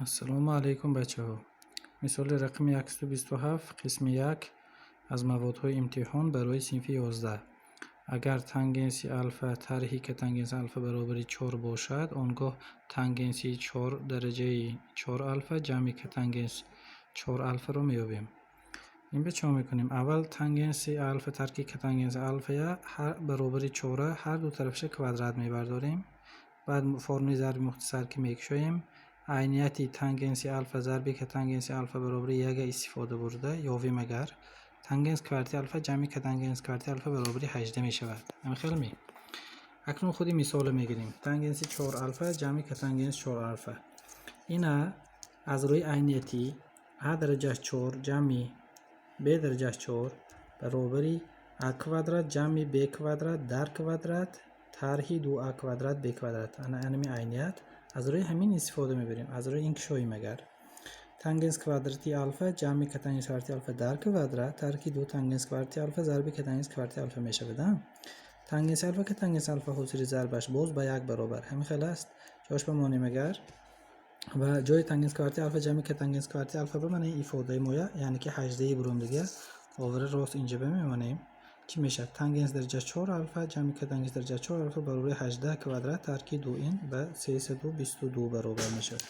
Ассалому алайкум, бачаҳо. Мисоли рақами 127, қисми 1, аз маводҳои имтиҳон барои синфи 11. Агар тангенси алфа тарҳи котангенси алфа баробари 4 бошад, он гоҳ тангенси 4 дараҷаи 4 алфа ҷамъи котангенс 4 алфаро меёбем. Ин ба чӣ мекунем? Аввал тангенси алфа тарки котангенси алфая баробари 4, ҳар ду тарафаша квадрат мебардорем. Баъд формули зарби мухтасар ки мекушоем, айнияти тангенси алфа зарби котангенси алфа баробари яга истифода бурда ёвем. Агар тангенс квадрати алфа ҷамъи котангенс квадрати алфа баробари 18 мешавад. Ҳамин хел ми? Акнун худи мисолро мегирем. Тангенси 4 алфа ҷамъи котангенс 4 алфа. Ина аз рӯи айниятӣ а дараҷаш 4 ҷамъи б дараҷаш 4 баробари а квадрат ҷамъи б квадрат дар квадрат тарҳи 2а квадрат б квадрат. Ана анами айният, аз рӯи ҳамин истифода мебарем. Аз рӯи ин кушоем, агар тангенс квадрати алфа ҷамъи котангенс квадрати алфа дар квадрат тарҳи 2 тангенс квадрати алфа зарби котангенс квадрати алфа мешавад. Тангенси алфа, котангенс алфа ҳосили зарбаш боз ба як баробар. Ҳамин хел аст. Ҷош бамонем агар ва ҷои тангенс квадрати алфа ҷамъи котангенс квадрати алфа ба мана ифодаи моя, яъне ки ҳаждаи буром дига овара рост инҷа бимемонем. Чӣ мешавад? Тангенс дараҷа 4 алфа ҷамъи котангенс дараҷа 4 алфа баробари 18 квадрат тарки 2, ин ба 322 баробар мешавад.